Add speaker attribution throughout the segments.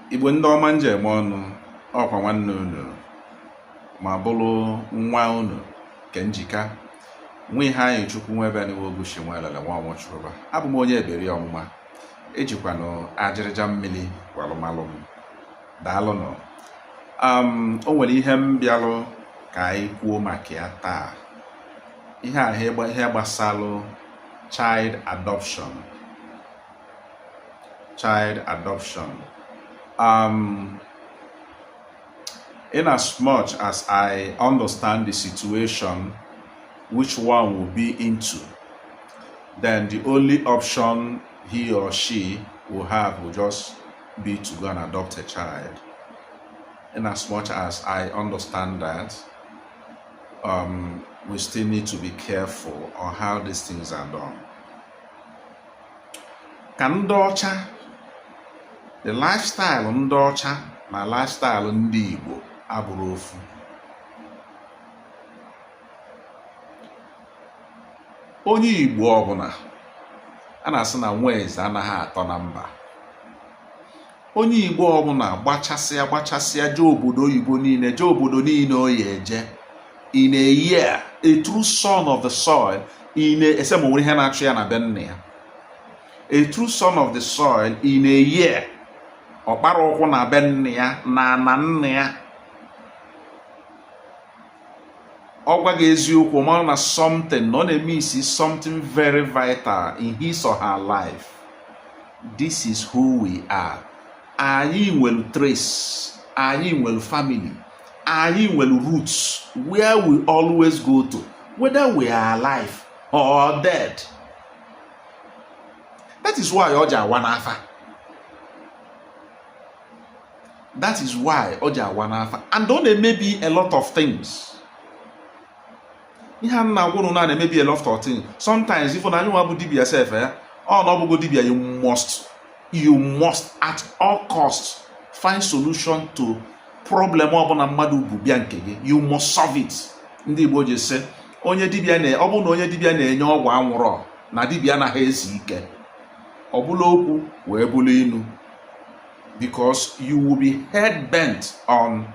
Speaker 1: Igbo ndị ọma m ji eme ọnụ, ọkwa nwanne unu ma bụrụ nwa unu nke njika nwa ihe anyị chukwu nwa ebe niwe oguchi nwa elele nwa ọmụchụrụba. Abụ m onye eberi ọmụma ejikwanụ ajịrịja mmiri walụmalụ m. Daalụnụ. O nwere ihe m bịalụ ka anyị kwuo maka ya taa. Ihe a ihe gbasalụ child adoption. Child adoption. In as much as I understand the situation which one will be into, then the only option he or she will have will just be to go and adopt a child. In as much as I understand that, we still need to be careful on how these things are done. Ka ndị ọcha, the lifestyle ndị ọcha na lifestyle ndị Igbo abụrọ ofu. Onye Igbo ọbụla a na-asị na nwa eze anaghị atọ na mba. Onye Igbo ọbụla gbachasịa gbachasịa jee obodo oyibo niile, jee obodo niile o ya eje in a year, a true son of the soil in a ese ma nwere ihe na-achụ ya na be nna ya, a true son of the soil in a year, ọ kpara ụkwụ na be nna ya na ana nna ya, ọ gwa gị eziokwu, mara na something na ọ na-emiss something very vital in his or her life. This is who we are. Anyị nwere trace, anyị nwere family, anyị nwere roots where we always go to, whether we are alive or dead. That is why ọ ji awa n'afa. That is why ọ ji awa n'afa, and ọ na-emebi a lot of things. Ihe a na-agwa unu na na-emebi a lot of things. Sometimes if na anyị nwa bụ dibia sef ya, ọ na ọ bụgo dibia, you must at all cost find solution to problem ọbụla mmadụ bu bịa nke gị. You must solve it. Ndị Igbo ji sị onye dibia na ọ bụrụ na onye dibia na-enye ọgwụ anwụrọ na dibia anaghị ezu ike, ọ bụla okwu wee bụrụ inu, because you will be head bent on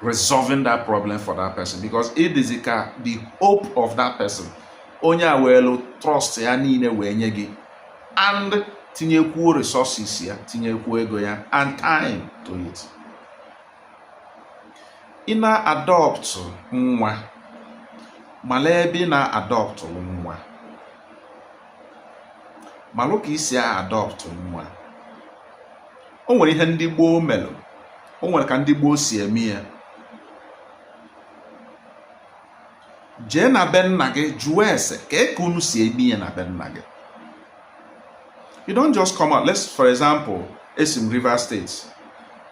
Speaker 1: resolving that problem for that person, because it is ka the hope of that person. Onye a weelu trust ya niile wee nye gị and tinyekwuo resources ya, tinyekwuo ego ya and time to it. Ị na-adopt nwa, mala ebe ị na-adopt nwa, malụ ka isi adopt nwa. O nwere ihe ndị gboo melụ, o nwere ka ndị gboo si eme ya. Jee na be nna gị jụọ ese ka eke unu si eme ya na be nna gị. You don't just come out. Let's, for example, esi m Rivers State,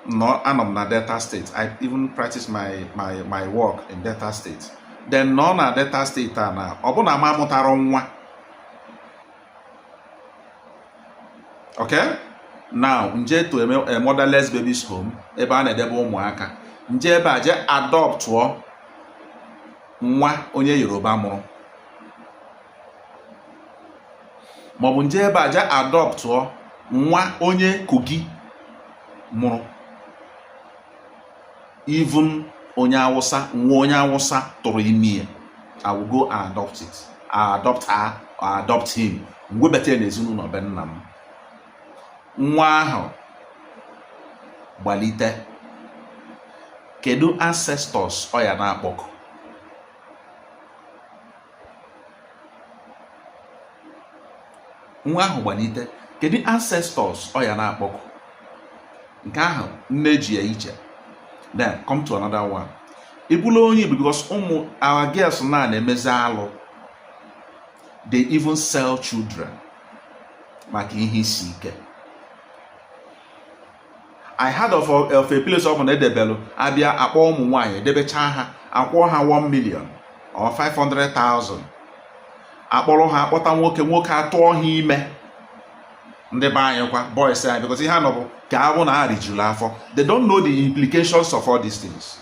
Speaker 1: nọ anọ m na Delta State. I even practice my work in Delta State. Then nọ na Delta State a na ọ bụ na m amụtara nwa. Okay, now nje to a motherless babies home ebe a na-edebe ụmụaka, nje ebe a jee adoptụọ nwa onye Yoruba mụrụ, maọbụ nje ebe a jee adoptụọ nwa onye Kogi mụrụ, even onye Awụsa, nwa onye Awụsa tụrụ ime ya. I will go and adopt it. I adopt her or adopt him. M webata ya n'ezinụlọ be nna m. Nwa ahụ gbalite, kedu ancestors ọ ya na-akpọkụ? Nwa ahụ gbalite, kedu ancestors ọ ya na-akpọkụ? Nke ahụ nne ji ya iche. Then come to another one. Ị bụla onye Igbo, because ụmụ our girls na na-emezi alụ, they even sell children maka ihe isi ike. I heard of a place ọ bụ na edebelụ abịa akpọ ụmụ nwaanyị edebechaa ha, akwụọ ha 1 million or 500,000, akpọrọ ha akpọta nwoke, nwoke atụọ ha ime. Ndị be anyị kwa, boys anyị, because ihe a nọ bụ ka ahụ na ha rijuru afọ. They don't know the implications of all these things.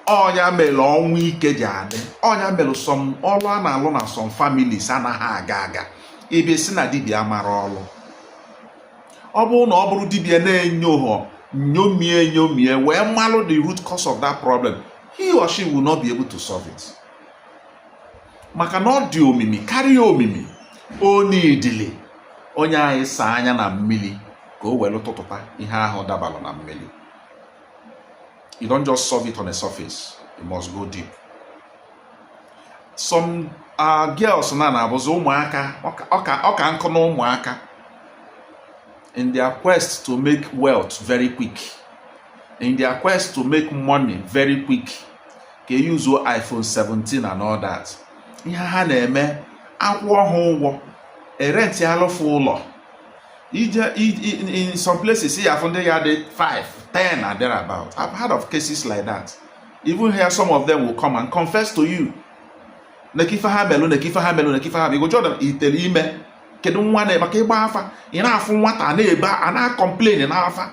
Speaker 1: Ọ nya mere ọnwụ ike ji adị, ọ nya mere some ọlụ a na-alụ na some families anaghị aga aga. Ebe si na dibịa mara ọlụ, ọ bụrụ na ọ bụrụ dibịa na-enye ụhọ Nyomie nyomie wee malụ the root cause of that problem, he or she will not be able to solve it, maka na ọ dị omimi karịa omimi. O nidili onye anyị saa anya na mmiri ka o were tụtụta ihe ahụ dabalụ na mmiri. You don't just solve it on the surface, you must go deep. Some girls na na-abụzi ụmụaka ọka nkụ na ụmụaka, in their quest to make wealth very quick, in their quest to make money very quick, ka e use iPhone 17 and all that. Ihe ha na-eme, akwụọ ha ụgwọ, erenti alụfụ ụlọ ije in some places ya afụ ndị ya dị 5 10 and thereabout. I've heard of cases like that. Even here, some of them will come and confess to you, nekife ha melụ, nekife ha melụ, nekife ha. Go jụọ them, itere ime kedu nwa na maka ịgba afa? Ị na-afụ nwata na-ebe a na-acomplain n'afa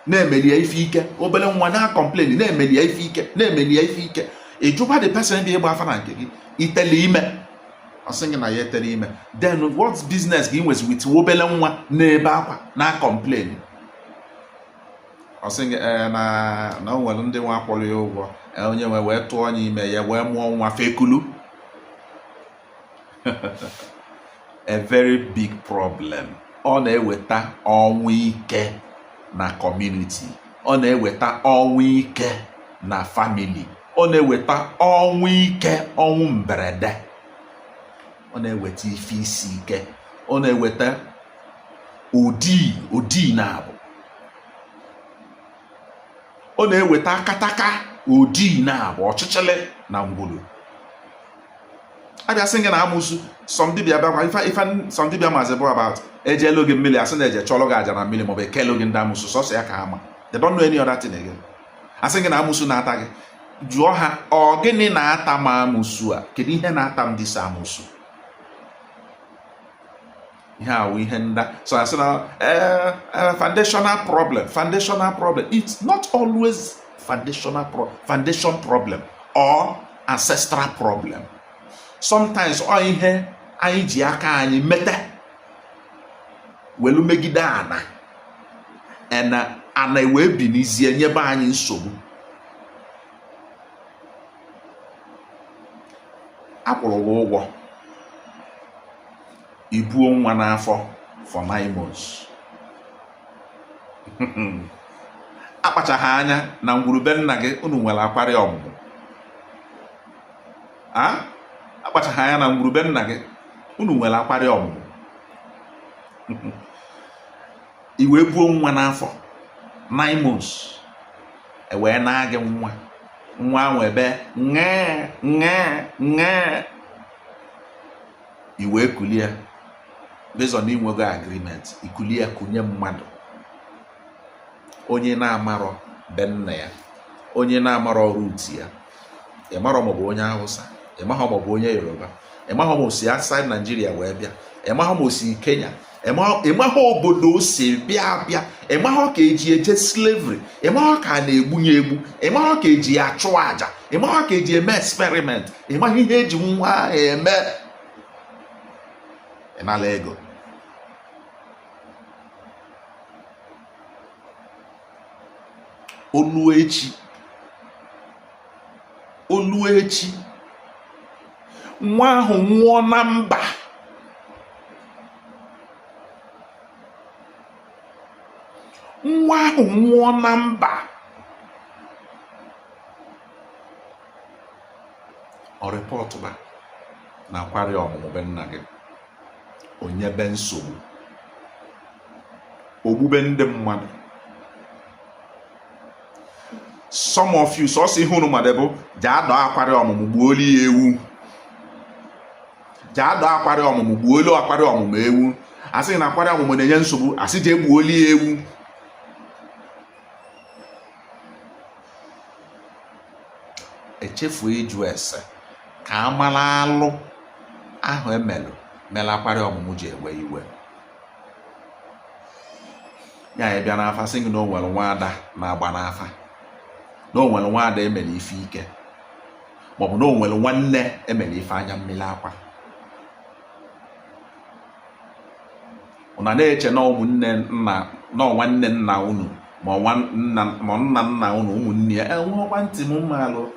Speaker 1: na-emelie ife ike, obere nwa na-acomplain na-emelie ife ike, na-emelie ife ike. Ị jụba the person dị ịgba afa na nke gị, itele ime? Ọ sị gị na ya etere ime. Then what business ka ị nwezi with obere nwa na-ebe akwa na-acomplain? Ọ sị gị ee, na o nwere ndị nwa kwụrụ ya ụgwọ, onye nwe wee tụọ onye ime ya wee mụọ nwa fekulu. A very big problem. Ọ na-eweta ọnwụ ike na community, ọ na-eweta ọnwụ ike na family, ọ na-eweta ọnwụ ike, ọnwụ mberede, ọ na-eweta ife isi ike, ọ na-eweta odi odi na abụ, ọ na-eweta akataka odi na abụ, ọchịchịlị na ngwulu. Abịa sị gị na amụsụ, some dibịa bịakwa ife ife some dibịa maazị bụ about ejeelu gị mmiri, asị na eje chọrọ gị aja na mmiri maọbụ ekelu gị ndị amụsụ. Sọsọ ya ka ama. They don't know any other thing again. Asị gị na amụsụ na-ata gị. Jụọ ha, ọ gịnị na-ata m amụsụ a? Kedu ihe na-ata m this amụsụ? Ihe awụ ihe nda. So asị na foundational problem, foundational problem. It's not always foundation problem or ancestral problem. Sometimes ọ ihe anyị ji aka anyị mete welu megide ana ena ana wee binizie nyebe anyị nsogbu. Akwụrụ gị ụgwọ, ibuo nwa n'afọ for 9 months. Akpachaghị anya na ngwurube nna gị unu nwere akwarị ọmụmụ a. Akpachaghị anya na ngwurube nna gị unu nwere akwarị ọmụmụ, i wee buo nwa n'afọ 9 months, e wee naa gị nwa. Nwa ahụ ebe ṅee ṅee ṅee, i wee kulie based on inwego agreement, ikulie kunye mmadụ, onye na-amarọ be nna ya, onye na-amarọ root ya. Ịmarọ maọbụ onye Hausa, ịmaghọ maọbụ onye Yoruba, ịmaghọ ma o si outside Nigeria wee bịa, ịmaghọ ma o si Kenya, ịmaghọ obodo o si bịa bịa, ịmaghọ ka eji eje slavery, ịmaghọ ka a na-egbunye egbu, ịmaghọ ka eji ya achụ àjà, ịmaghọ ka eji eme experiment, ịmaghọ ihe eji nwa ahụ eme. Ịnala ego. Olu echi, olu echi, nwa ahụ nwụọ na mba. Nwa ahụ nwụọ na mba. Ọ reportụba na akwari ọmụmụ be nna gị, onyebe nsogbu, ogbube ndị mmadụ. Some of you, sọsọ ihe unu mmadụ bụ jee dọọ akwari ọmụmụ, gbuolu ya ewu, jee dọọ akwari ọmụmụ, gbuolu akwari ọmụmụ ewu. Asị na akwari ọmụmụ na-enye nsogbu, asị jee gbuolu ya ewu. Echefuo ịjụ ese ka a mara alụ ahụ emelụ mere akwari ọmụmụ ji ewe iwe ya. Ya bịa n'afa, sị gị na o nwere nwaada na-agba n'afa, na o nwere nwaada emere ife ike, maọbụ na o nwere nwanne emere ife anya mmiri akwa. Ụna na-eche na ụmụnne nna na nwanne nna unu Ma nna ma nna nna unu, ụmụnne ya enwekwa ntị m mma alụ.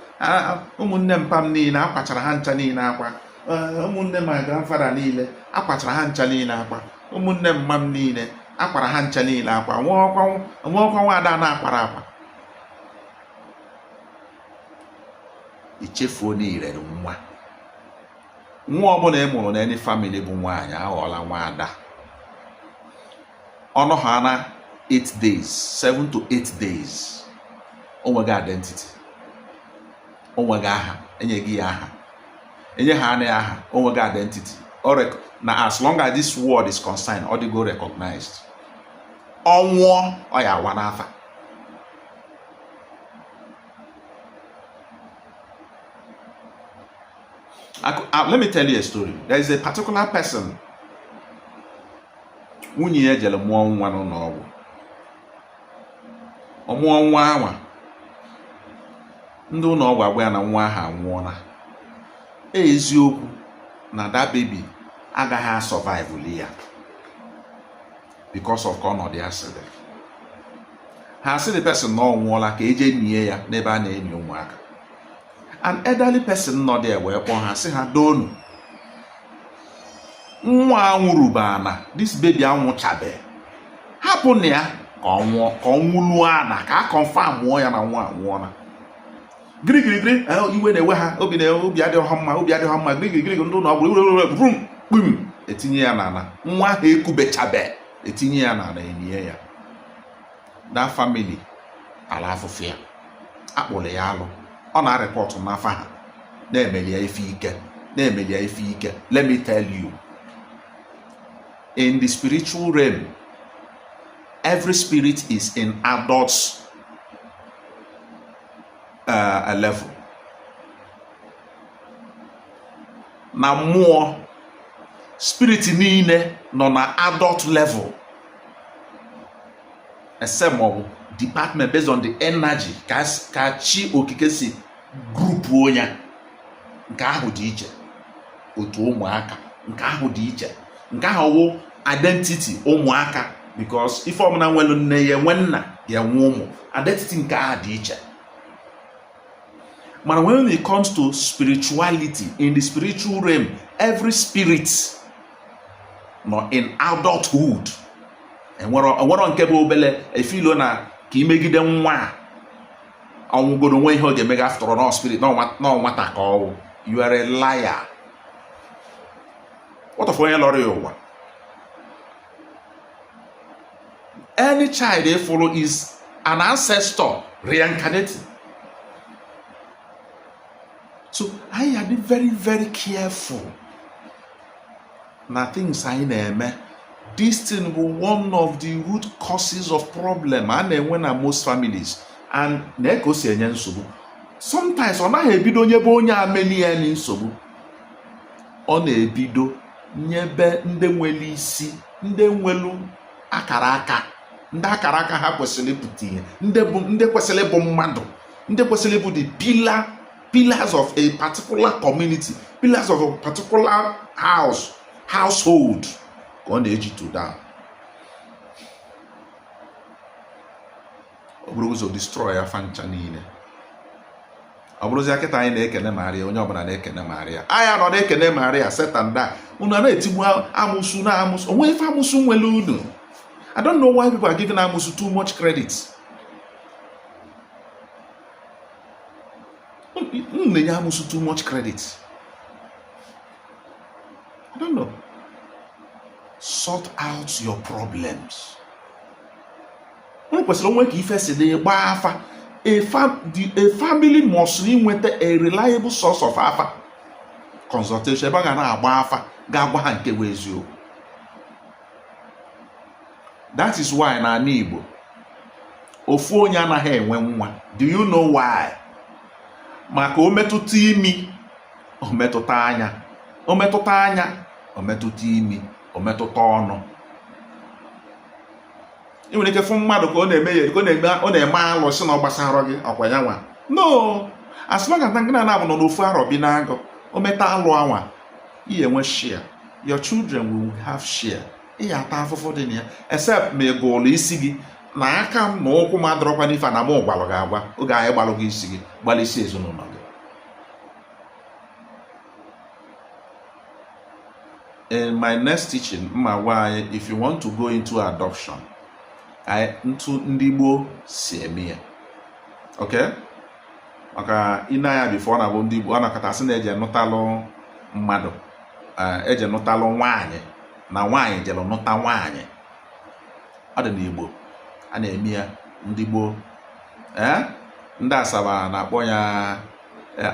Speaker 1: Ụmụnne mpa m niile akwachara ha ncha niile akwa. Ụmụnne my grandfather niile akwachara ha ncha niile akwa. Ụmụnne mma m niile akwara ha ncha niile akwa. Nweọkwa nwaada na-akwara akwa. Ichefuo na irere nwa. Nwa ọbụla ị mụrụ na any family bụ nwaanyị aghọọla nwaada. Ọnụ ha na 8 days, 7 to 8 days, o nwego identity, o nwego aha. Enyeghị ya aha, enye ha anaghị aha, o nwego identity. Na as long as this world is concerned, ọ dịgo recognized. Ọ nwụọ, ọ ya awa n'afa. Let me tell you a story. There is a particular person, nwunye ya jere mụọ nwa n'ụlọ ọgwụ. Ọ mụọ nwa anwa, ndị ụlọ ọgwụ agwa ya na nwa ahụ anwụọla. Eziokwu na that baby agaghị asurvive ya because of ka ọnọdụ ya si dị. Ha sị the person na ọ nwụọla, ka eje nie ya n'ebe a na-enyi ụmụaka. An elderly person nọ there wee kpọọ ha, sị ha, "Doonu, nwa anwụrụba na this baby anwụchabe, hapụ na ya ka ọ nwụọ, ka ọ nwụluo ana, ka a confirm mụọ ya na nwa anwụọla." Girigirigiri, iwe na-ewe ha, obi na obi adịghị ha mma, obi adịghị ha mma. Girigirigiri, ndị ụlọ ọgwụ vrum kpum, etinye ya n'ala. Nwa ahụ ekubechabe, etinye ya n'ala, enye ya. That family ala afụfụ ya, akpụrụ ya alụ. Ọ na-areport n'afa ha na-emeli ya ife ike, na-emeli ya ife ike. Let me tell you, in the spiritual realm, every spirit is in adults level. Na mmụọ, spirit niile nọ na adult level, except maọbụ department based on the energy ka chi okike si groupuo ya. Nke ahụ dị iche. Otu ụmụaka, nke ahụ dị iche. Nke ahụ wụ identity ụmụaka, because ife ọbụla nwere nne ya enwe nna ya enwe ụmụ. Identity nke ahụ dị iche. Mana when it comes to spirituality, in the spiritual realm, every spirit nọ in adulthood. Enwero nke bụ obele efilo na ka imegide nwa a ọnwụgoro nwe ihe ọ ga-emega after all, spirit nọ nwata ka ọwụ. You are a liar. What of onye lọrọ ya ụwa? Any child follow is an ancestor reincarnating. So anyị adị very very careful na things anyị na-eme. This thing bụ one of the root causes of problem a na-enwe na most families, and na ka o si enye nsogbu. Sometimes ọ naghị ebido nyebe onye ameli ya na nsogbu, ọ na-ebido nyebe ndị nwere isi, ndị nwelu akara aka, ndị akara aka ha kwesịrị ịpụta ihe, ndị bụ ndị kwesịrị ịbụ mmadụ, ndị kwesịrị ịbụ the pillars of a particular community, pillars of a particular household, ka ọ na-eji to down. Ọ bụrụ ụzọ destroy afa ncha niile. Ọ bụrụzi kịta anyị na-ekene Maria, onye ọbụla na-ekene Maria, anyị nọ na-ekene Maria. Setan da unu a na-etigbu amụsụ na amụsụ onwe ife amụsụ nwere unu. I don't know why people are giving amụsụ too much credit. Unu na-enye amụsụ too much credit. I don't know. Sort out your problems. Unu kwesịrị onwe ka ife si dị gbaa afa. A family must inweta a reliable source of afa consultation, ebe a ga na-agba afa ga-agwa ha nke bụ eziokwu. That is why n'ala Igbo, ofu onye anaghị enwe nwa. Do you know why? Maka o metụta imi, o metụta anya, o metụta anya, o metụta imi, o metụta ọnụ. Ị nwere ike fụ mmadụ ka ọ na-eme ya, ka ọ na-eme alụ, sị na ọ gbasara gị, ọkwa ya nwa. No, as long as na gị na na-abụ nọ n'ofu arọ bi n'agụ, o meta alụ anwa, ị enwe share, your children will have share. Ị ya ata afụfụ dị na ya, except ma ị gụrụ isi gị. Na aka m na ụkwụ m adọrọkwa n'ife a na mụ gwalụ gị agwa oge anyị gbalụ gị isi gị gbalịsi ezinụlọ gị. In my next teaching, mma gwa anyị, if you want to go into adoption, anyị ntụ ndị gboo si eme ya, okay? Maka ine anya before, na bụ ndị Igbo ọ nakọta asị na eje nụtalụ mmadụ, eje nụtalụ nwaanyị, na nwaanyị jere nụta nwaanyị. Ọ dị n'Igbo, a na-eme ya ndị gboo. Ee, ndị Asaba na-akpọ ya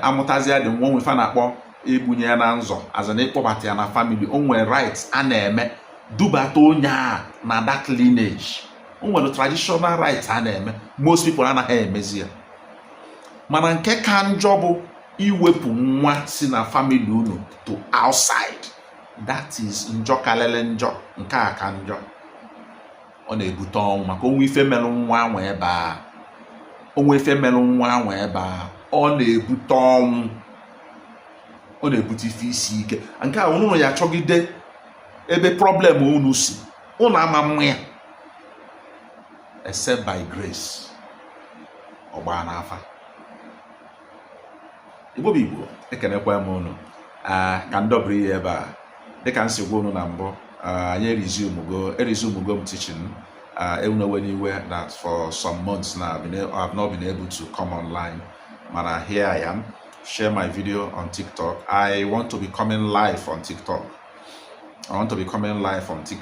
Speaker 1: amụtazi ya dị nwa onwe fa na-akpọ igbunye ya na nzọ azụ na ịkpọbata ya na family. O nwere right a na-eme dubata onye a na that lineage. O nwere traditional right a na-eme. Most people anaghị emezi ya. Mana nke ka njọ bụ iwepụ nwa si na family unu to outside. That is njọ karịrị njọ. Nke a ka njọ, ọ na-ebute ọnwụ, maka onwe ife merụ nwa anwa ebe a, onwe ife merụ nwa anwa ebe a, ọ na-ebute ọnwụ, ọ na-ebute ife isi ike. Nke a unu ya achọgide ebe problem unu si, unu ama mma ya except by grace. Ọgba n'afa. Igbo bụ Igbo, ekenekwa m unu. Ka m dọbiri ya ebe a. Dịka m si gwa unu na mbụ, anyị eresume-go m teaching. Ewunewe n'iwe that for some months now I have not been able to come online, mana here I am. Share my video on TikTok. I want to be coming live on TikTok. I want to be coming live on TikTok.